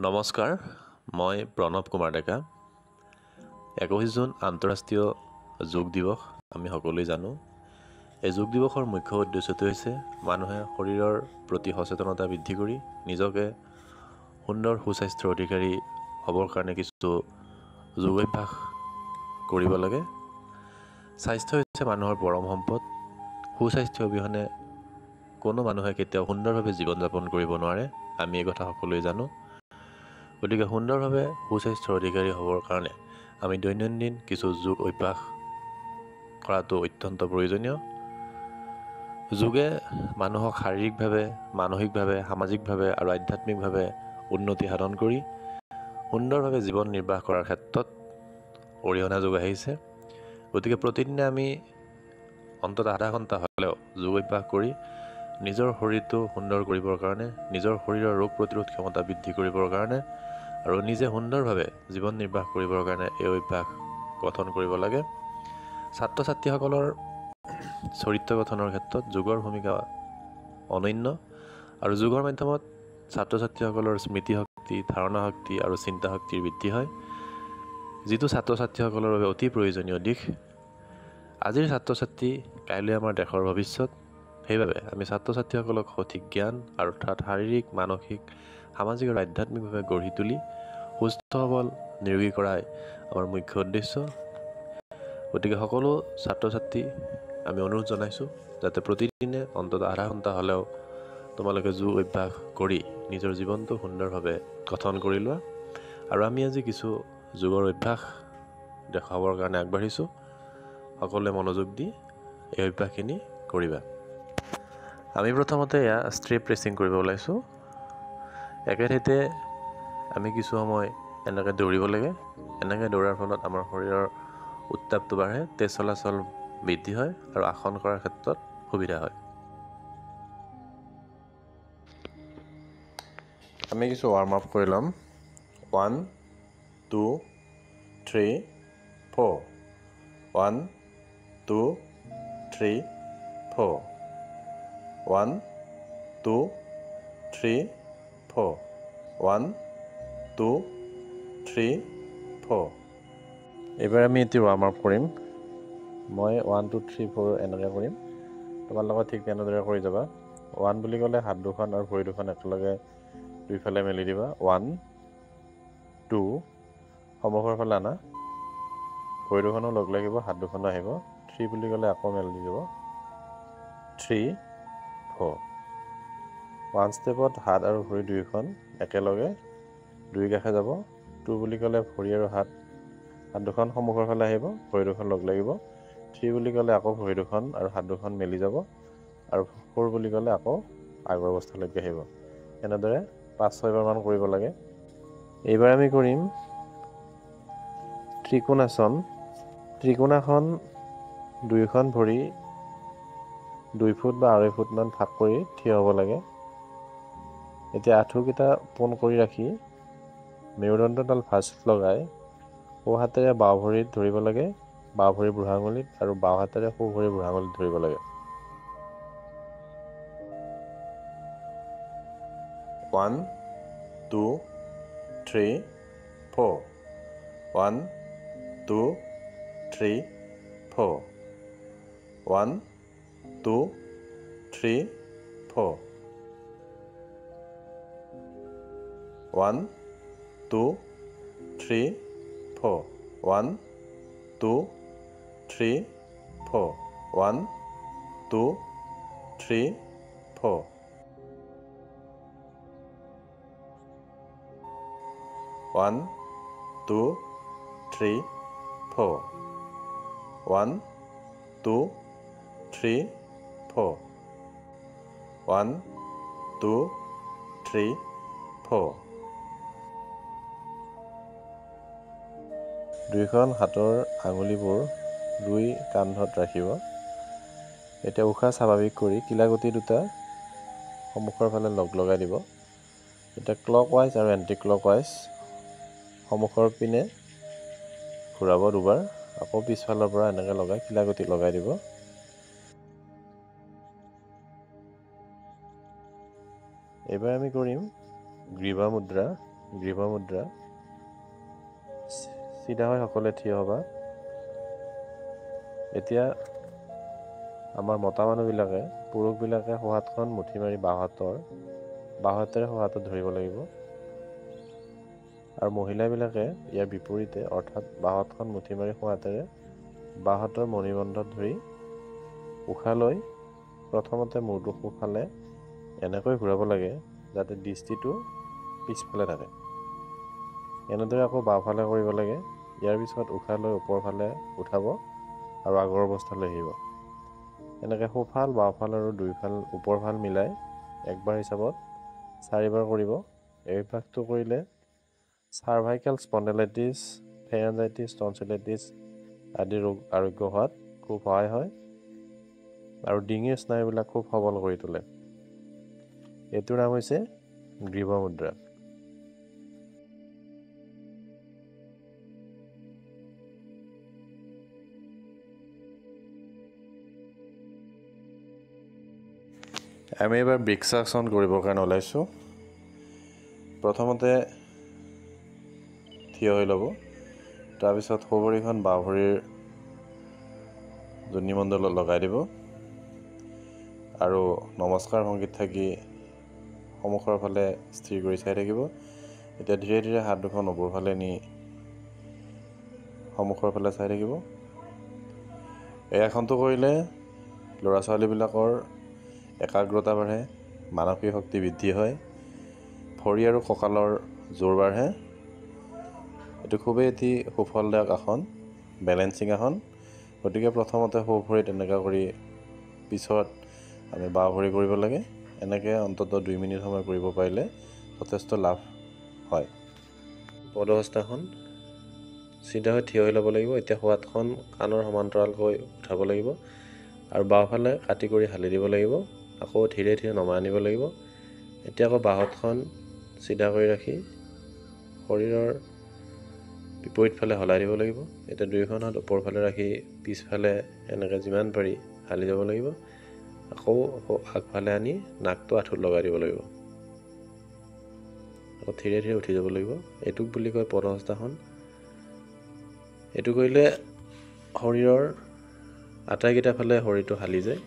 নমস্কাৰ, মই প্ৰণৱ কুমাৰ ডেকা। 21 জুন আন্তঃৰাষ্ট্ৰীয় যোগ দিৱস আমি সকলোৱে জানো। এই যোগ দিৱসৰ মুখ্য উদ্দেশ্যটো হৈছে মানুহে শৰীৰৰ প্ৰতি সচেতনতা বৃদ্ধি কৰি নিজকে সুন্দৰ সুস্বাস্থ্যৰ অধিকাৰী হ'বৰ কাৰণে কিছু যোগাভ্যাস কৰিব লাগে। স্বাস্থ্য হৈছে মানুহৰ পৰম সম্পদ। সুস্বাস্থ্য অবিহনে কোনো মানুহে কেতিয়াও সুন্দৰভাৱে জীৱন যাপন কৰিব নোৱাৰে, আমি এই কথা সকলোৱে জানো। গতিকে সুন্দৰভাৱে সুস্বাস্থ্যৰ অধিকাৰী হ'বৰ কাৰণে আমি দৈনন্দিন কিছু যোগ অভ্যাস কৰাটো অত্যন্ত প্ৰয়োজনীয়। যোগে মানুহক শাৰীৰিকভাৱে, মানসিকভাৱে, সামাজিকভাৱে আৰু আধ্যাত্মিকভাৱে উন্নতি সাধন কৰি সুন্দৰভাৱে জীৱন নিৰ্বাহ কৰাৰ ক্ষেত্ৰত অৰিহণা যোগাই আহিছে। গতিকে প্ৰতিদিনে আমি অন্ততঃ আধা ঘণ্টা হ'লেও যোগ অভ্যাস কৰি নিজৰ শৰীৰটো সুন্দৰ কৰিবৰ কাৰণে, নিজৰ শৰীৰৰ ৰোগ প্ৰতিৰোধ ক্ষমতা বৃদ্ধি কৰিবৰ কাৰণে আৰু নিজে সুন্দৰভাৱে জীৱন নিৰ্বাহ কৰিবৰ কাৰণে এই অভ্যাস গঠন কৰিব লাগে। ছাত্ৰ ছাত্ৰীসকলৰ চৰিত্ৰ গঠনৰ ক্ষেত্ৰত যোগৰ ভূমিকা অনন্য আৰু যোগৰ মাধ্যমত ছাত্ৰ ছাত্ৰীসকলৰ স্মৃতিশক্তি, ধাৰণা শক্তি আৰু চিন্তা শক্তিৰ বৃদ্ধি হয়, যিটো ছাত্ৰ ছাত্ৰীসকলৰ বাবে অতি প্ৰয়োজনীয় দিশ। আজিৰ ছাত্ৰ ছাত্ৰী কাইলৈ আমাৰ দেশৰ ভৱিষ্যত। সেইবাবে আমি ছাত্ৰ ছাত্ৰীসকলক সঠিক জ্ঞান অৰ্থাৎ শাৰীৰিক, মানসিক, সামাজিক আৰু আধ্যাত্মিকভাৱে গঢ়ি তুলি সুস্থ সবল নিৰোগী কৰাই আমাৰ মুখ্য উদ্দেশ্য। গতিকে সকলো ছাত্ৰ ছাত্ৰী আমি অনুৰোধ জনাইছোঁ যাতে প্ৰতিদিনে অন্ততঃ আধা ঘণ্টা হ'লেও তোমালোকে যোগ অভ্যাস কৰি নিজৰ জীৱনটো সুন্দৰভাৱে গঠন কৰি লোৱা। আৰু আমি আজি কিছু যোগৰ অভ্যাস দেখুৱাবৰ কাৰণে আগবাঢ়িছোঁ। সকলোৱে মনোযোগ দি এই অভ্যাসখিনি কৰিবা। আমি প্ৰথমতে এয়া ষ্ট্ৰেপ প্ৰেছিং কৰিব ওলাইছোঁ। একে ঠাইতে আমি কিছু সময় এনেকৈ দৌৰিব লাগে। এনেকৈ দৌৰাৰ ফলত আমাৰ শৰীৰৰ উত্তাপটো বাঢ়ে, তেজ চলাচল বৃদ্ধি হয় আৰু আসন কৰাৰ ক্ষেত্ৰত সুবিধা হয়। আমি কিছু ৱাৰ্ম আপ কৰি ল'ম। 1 2 3 4, 1 2 3 4, 1 2 3 4, 1 2 3 4। এইবাৰ আমি এটি ৱাৰ্ম আপ কৰিম। মই 1 2 3 4 এনেকৈ কৰিম, তোমালোকে ঠিক তেনেদৰে কৰি যাবা। 1 বুলি ক'লে হাত দুখন আৰু ভৰি দুখন একেলগে দুইফালে মেলি দিবা। 1 2 সন্মুখৰ ফালে আনা, ভৰি দুখনো লগ লাগিব, হাত দুখনো আহিব। 3 বুলি ক'লে আকৌ মেলি দিব। 3 4। 1 ষ্টেপত হাত আৰু ভৰি দুয়োখন একেলগে দুই কাষে যাব। 2 বুলি ক'লে ভৰি আৰু হাত দুখন সন্মুখৰ ফালে আহিব, ভৰি দুখন লগ লাগিব। 3 বুলি ক'লে আকৌ ভৰি দুখন আৰু হাত দুখন মেলি যাব আৰু 4 বুলি ক'লে আকৌ আগৰ অৱস্থালৈকে আহিব। এনেদৰে 5-6 বাৰমান কৰিব লাগে। এইবাৰ আমি কৰিম ত্ৰিকোণাসন। ত্ৰিকোণাসন দুয়োখন ভৰি 2 ফুট বা 2.5 ফুটমান ফাঁক কৰি থিয় হ'ব লাগে। এতিয়া আঁঠুকেইটা পোন কৰি ৰাখি মেৰুদণ্ডডাল ভাঁজ লগাই সোঁ হাতেৰে বাওঁ ভৰিত ধৰিব লাগে, বাওঁ ভৰিৰ বুঢ়া আঙুলিত, আৰু বাওঁ হাতেৰে সোঁ ভৰিৰ বুঢ়া আঙুলিত ধৰিব লাগে। 1 2 3 4, 1 2 3 4, 1 2 3 4, 1 2 3 4, 1 2 3 4, 1 2 3 4, 1 2 3 4, 1 2 3 4, 1 2 3 4। দুইখন হাতৰ আঙুলিবোৰ দুই কান্ধত ৰাখিব। এতিয়া উশাহ স্বাভাৱিক কৰি কিলাকুটি দুটা সন্মুখৰ ফালে লগ লগাই দিব। এতিয়া ক্লক ৱাইজ আৰু এণ্টি ক্লক ৱাইজ সন্মুখৰ পিনে ঘূৰাব দুবাৰ, আকৌ পিছফালৰ পৰা এনেকৈ লগাই কিলাকুটি লগাই দিব। এইবাৰ আমি কৰিম গ্ৰীৱা মুদ্ৰা। গ্ৰীৱ মুদ্ৰা। চিধা হৈ সকলোৱে থিয় হ'বা। এতিয়া আমাৰ মতা মানুহবিলাকে, পুৰুষবিলাকে সোঁহাতখন মুঠি মাৰি বাওঁহাতেৰে সোঁহাতত ধৰিব লাগিব আৰু মহিলাবিলাকে ইয়াৰ বিপৰীতে, অৰ্থাৎ বাওঁহাতখন মুঠি মাৰি সোঁহাতেৰে বাওঁহাতৰ মণিবন্ধত ধৰি উশাহ লৈ প্ৰথমতে মূৰটো সোঁফালে এনেকৈ ঘূৰাব লাগে যাতে দৃষ্টিটো পিছফালে থাকে। এনেদৰে আকৌ বাওঁফালে কৰিব লাগে। ইয়াৰ পিছত উশাহ লৈ ওপৰফালে উঠাব আৰু আগৰ অৱস্থালৈ আহিব। এনেকৈ সোঁফাল, বাওঁফাল আৰু দুইফাল ওপৰফাল মিলাই একবাৰ হিচাপত চাৰিবাৰ কৰিব। এই অভ্যাসটো কৰিলে চাৰ্ভাইকেল স্পণ্ডেলাইটিছ, ফেৰেঞ্জাইটিছ, টনচিলাইটিছ আদি ৰোগ আৰোগ্য হোৱাত খুব সহায় হয় আৰু ডিঙিৰ স্নায়ুবিলাক খুব সবল কৰি তোলে। এইটোৰ নাম হৈছে গ্ৰীৱ মুদ্ৰা। আমি এইবাৰ বৃক্ষাসন কৰিবৰ কাৰণে ওলাইছোঁ। প্ৰথমতে থিয় হৈ ল'ব, তাৰপিছত সোঁ ভৰিখন বাওঁ ভৰিৰ যোনিমণ্ডলত লগাই দিব আৰু নমস্কাৰ ভংগীত থাকি সন্মুখৰ ফালে স্থিৰ কৰি চাই থাকিব। এতিয়া ধীৰে ধীৰে হাত দুখন ওপৰ ফালে নি সন্মুখৰ ফালে চাই থাকিব। এই আসনটো কৰিলে ল'ৰা ছোৱালীবিলাকৰ একাগ্ৰতা বাঢ়ে, মানসিক শক্তি বৃদ্ধি হয়, ভৰি আৰু কঁকালৰ জোৰ বাঢ়ে। এইটো খুবেই এটি সুফলদায়ক আসন, বেলেঞ্চিং আসন। গতিকে প্ৰথমতে সোঁ ভৰিত এনেকুৱা কৰি পিছত আমি বাওঁ ভৰি কৰিব লাগে। এনেকৈ অন্ততঃ 2 মিনিট সময় কৰিব পাৰিলে যথেষ্ট লাভ হয়। পদহস্তাসন, চিধা হৈ থিয় হৈ ল'ব লাগিব। এতিয়া সোঁহাতখন কাণৰ সমান্তৰালকৈ উঠাব লাগিব আৰু বাওঁফালে কাটি কৰি হালি দিব লাগিব। আকৌ ধীৰে ধীৰে নমাই আনিব লাগিব। এতিয়া আকৌ বাওঁহাতখন চিধা কৰি ৰাখি শৰীৰৰ বিপৰীত ফালে হলাই দিব লাগিব। এতিয়া দুয়োখন হাত ওপৰ ফালে ৰাখি পিছফালে এনেকৈ যিমান পাৰি হালি যাব লাগিব। আকৌ আগফালে আনি নাকটো আঁঠুত লগাই দিব লাগিব। আকৌ ধীৰে ধীৰে উঠি যাব লাগিব। এইটোক বুলি কয় পদহস্তাসন। এইটো কৰিলে শৰীৰৰ আটাইকেইটা ফালে শৰীৰটো হালি যায়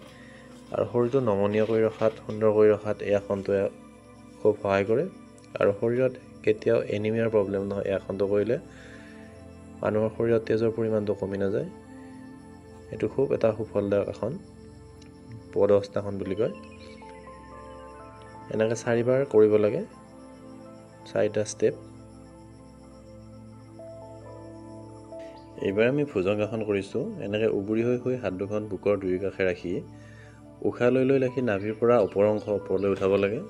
আৰু শৰীৰটো নমনীয় কৰি ৰখাত, সুন্দৰ কৰি ৰখাত এই আসনটোৱে খুব সহায় কৰে। আৰু শৰীৰত কেতিয়াও এনিমিয়াৰ প্ৰব্লেম নহয়। এই আসনটো কৰিলে মানুহৰ শৰীৰত তেজৰ পৰিমাণটো কমি নাযায়। এইটো খুব এটা সুফলদায়ক আসন, পদহস্তাসন বুলি কয়। এনেকৈ চাৰিবাৰ কৰিব লাগে, 4টা ষ্টেপ। এইবাৰ আমি ভুজংগাসন কৰিছোঁ। এনেকৈ উবুৰি হৈ শুই হাত দুখন বুকৰ দুয়ো কাষে ৰাখি উশাহ লৈ লৈ ৰাখি নাভিৰ পৰা ওপৰ অংশ ওপৰলৈ উঠাব লাগে।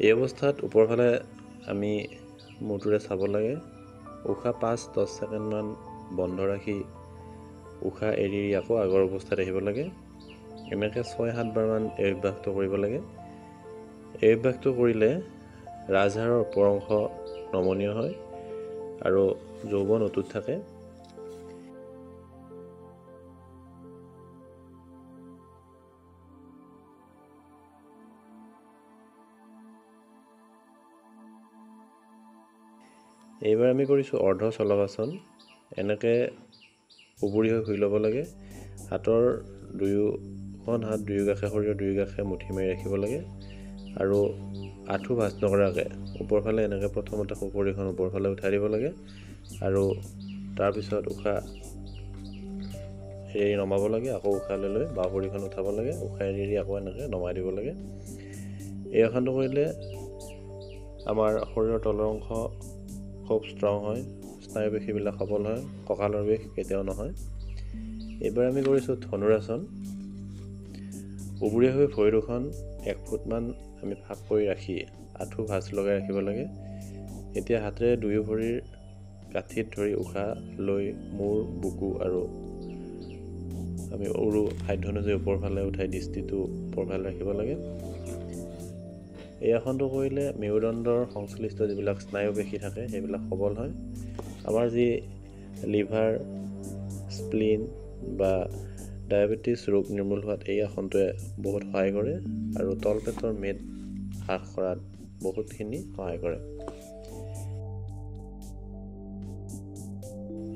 এই অৱস্থাত ওপৰফালে আমি মূৰটোৰে চাব লাগে। উশাহ 5-10 ছেকেণ্ডমান বন্ধ ৰাখি উশাহ এৰি এৰি আকৌ আগৰ অৱস্থাত আহিব লাগে। এনেকৈ 6-7 বাৰমান এই অভ্যাসটো কৰিব লাগে। এই অভ্যাসটো কৰিলে ৰাজহাড়ৰ ওপৰ অংশ নমনীয় হয় আৰু যৌৱন অটুট থাকে। এইবাৰ আমি কৰিছোঁ অৰ্ধ চলভাসন। এনেকৈ উবুৰি হৈ শুই ল'ব লাগে। হাতৰ দুয়োখন হাত দুয়ো কাষে, শৰীৰৰ দুয়ো কাষে মুঠি মাৰি ৰাখিব লাগে আৰু আঁঠু ভাঁজ নকৰাকৈ ওপৰফালে এনেকৈ প্ৰথমতে সোঁ ভৰিখন ওপৰফালে উঠাই দিব লাগে আৰু তাৰপিছত উশাহ এৰি নমাব লাগে। আকৌ উশাহ লৈ লৈ বাওঁ ভৰিখন উঠাব লাগে, উশাহ এৰি এৰি আকৌ এনেকৈ নমাই দিব লাগে। এই আসনটো কৰিলে আমাৰ শৰীৰৰ তলৰ অংশ খুব ষ্ট্ৰং হয়, স্নায়ুপেশীবিলাক সবল হয়, কঁকালৰ বিষ কেতিয়াও নহয়। এইবাৰ আমি কৰিছোঁ ধনুৰাসন। উবুৰি হৈ ভৰি দুখন 1 ফুটমান আমি ফাঁক কৰি ৰাখি আঁঠু ভাঁজ লগাই ৰাখিব লাগে। এতিয়া হাতেৰে দুয়ো ভৰিৰ গাঁঠিত ধৰি উশাহ লৈ মূৰ, বুকু আৰু আমি উৰু সাধ্য অনুযায়ী ওপৰফালে উঠাই দৃষ্টিটো ওপৰফালে ৰাখিব লাগে। এই আসনটো কৰিলে মেৰুদণ্ডৰ সংশ্লিষ্ট যিবিলাক স্নায়ুপেশী থাকে সেইবিলাক সবল হয়। আমাৰ যি লিভাৰ, স্প্লিন বা ডায়েবেটিছ ৰোগ নিৰ্মূল হোৱাত এই আসনটোৱে বহুত সহায় কৰে আৰু তলপেটৰ মেদ হ্ৰাস কৰাত বহুতখিনি সহায় কৰে।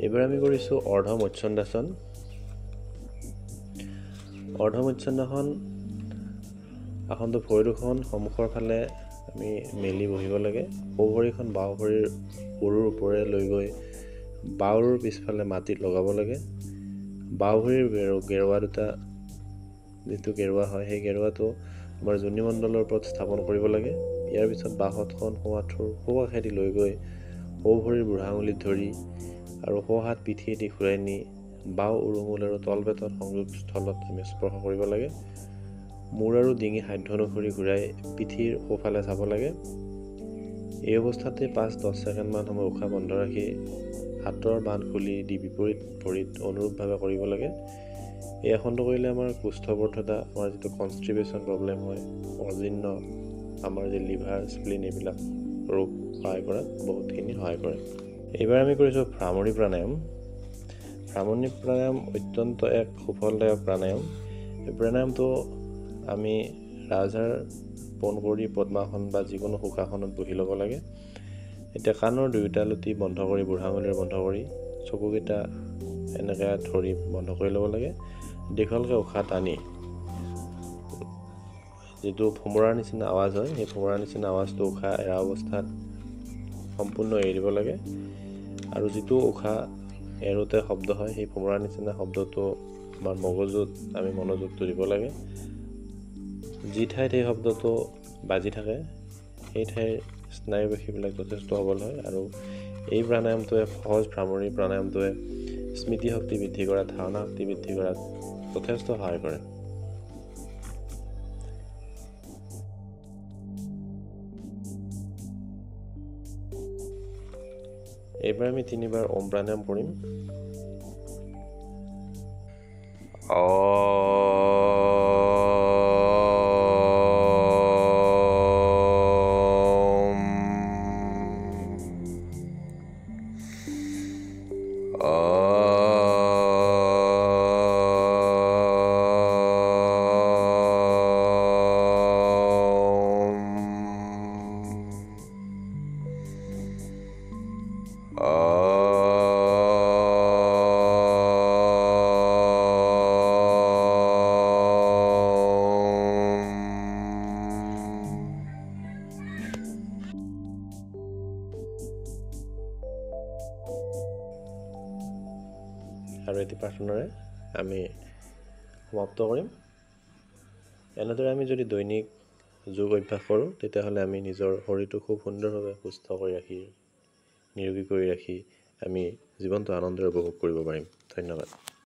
এইবাৰ আমি কৰিছোঁ অৰ্ধ মৎস্যন্দাসন। অৰ্ধ মৎস্যন্দাসন আসনটো ভৰি দুখন সন্মুখৰ ফালে আমি মেলি বহিব লাগে। সোঁ ভৰিখন বাওঁ ভৰিৰ উৰুৰ ওপৰে লৈ গৈ বাওঁৰ পিছফালে মাটিত লগাব লাগে। বাওঁ ভৰিৰ গেৰুৱা দুটা, যিটো গেৰুৱা হয় সেই গেৰুৱাটো আমাৰ যোনিমণ্ডলৰ ওপৰত স্থাপন কৰিব লাগে। ইয়াৰ পিছত বাওঁ হাতখন সোঁ আঁঠুৰ সোঁ কাষেদি লৈ গৈ সোঁ ভৰিৰ বুঢ়া আঙুলিত ধৰি আৰু সোঁ হাত পিঠিয়েদি ঘূৰাই নি বাওঁ উৰুমূল আৰু তলপেটত সংযোগ স্থলত আমি স্পৰ্শ কৰিব লাগে। মূৰ আৰু ডিঙি সাধ্য অনুসৰি ঘূৰাই পিঠিৰ সোঁফালে চাব লাগে। এই অৱস্থাতে 5-10 ছেকেণ্ডমান সময় উশাহ বন্ধ ৰাখি হাতৰ বান্ধ খুলি দি বিপৰীত ভৰিত অনুৰূপভাৱে কৰিব লাগে। এই আসনটো কৰিলে আমাৰ কোষ্ঠবদ্ধতা, আমাৰ যিটো কনষ্টিপেশ্যন প্ৰব্লেম হয়, অজীৰ্ণ, আমাৰ যি লিভাৰ, স্প্লিন এইবিলাক ৰোগ সহায় কৰাত বহুতখিনি সহায় কৰে। এইবাৰ আমি কৰিছোঁ ভ্ৰামৰী প্ৰাণায়াম। ভ্ৰামৰী প্ৰাণায়াম অত্যন্ত এক সুফলদায়ক প্ৰাণায়াম। এই প্ৰাণায়ামটো আমি ৰাজহাড় পোন কৰি পদ্মাসন বা যিকোনো সুখাসনত বহি ল'ব লাগে। এতিয়া কাণৰ দুয়োটা লুটি বন্ধ কৰি, বুঢ়া আঙুলিৰে বন্ধ কৰি, চকুকেইটা এনেকৈ ধৰি বন্ধ কৰি ল'ব লাগে। দীঘলকৈ উশাহ টানি যিটো ভোমোৰাৰ নিচিনা আৱাজ হয়, সেই ভোমোৰাৰ নিচিনা আৱাজটো উশাহ এৰা অৱস্থাত সম্পূৰ্ণ এৰি দিব লাগে। আৰু যিটো উশাহ এৰোঁতে শব্দ হয়, সেই ভোমোৰাৰ নিচিনা শব্দটো আমাৰ মগজুত আমি মনোযোগটো দিব লাগে। যি ঠাইত সেই শব্দটো বাজি থাকে সেই ঠাইৰ স্নায়ুপেশীবিলাক যথেষ্ট সবল হয়। আৰু এই প্ৰাণায়ামটোৱে, সহজ ভ্ৰামৰী প্ৰাণায়ামটোৱে স্মৃতিশক্তি বৃদ্ধি কৰাত, ধাৰণা শক্তি বৃদ্ধি কৰাত যথেষ্ট সহায় কৰে। এইবাৰ আমি তিনিবাৰ ওম প্ৰাণায়াম কৰিম। আৰু এটি প্ৰাৰ্থনাৰে আমি সমাপ্ত কৰিম। এনেদৰে আমি যদি দৈনিক যোগ অভ্যাস কৰোঁ, তেতিয়াহ'লে আমি নিজৰ শৰীৰটো খুব সুন্দৰভাৱে সুস্থ কৰি ৰাখি, নিৰোগী কৰি ৰাখি আমি জীৱনটো আনন্দৰে উপভোগ কৰিব পাৰিম। ধন্যবাদ।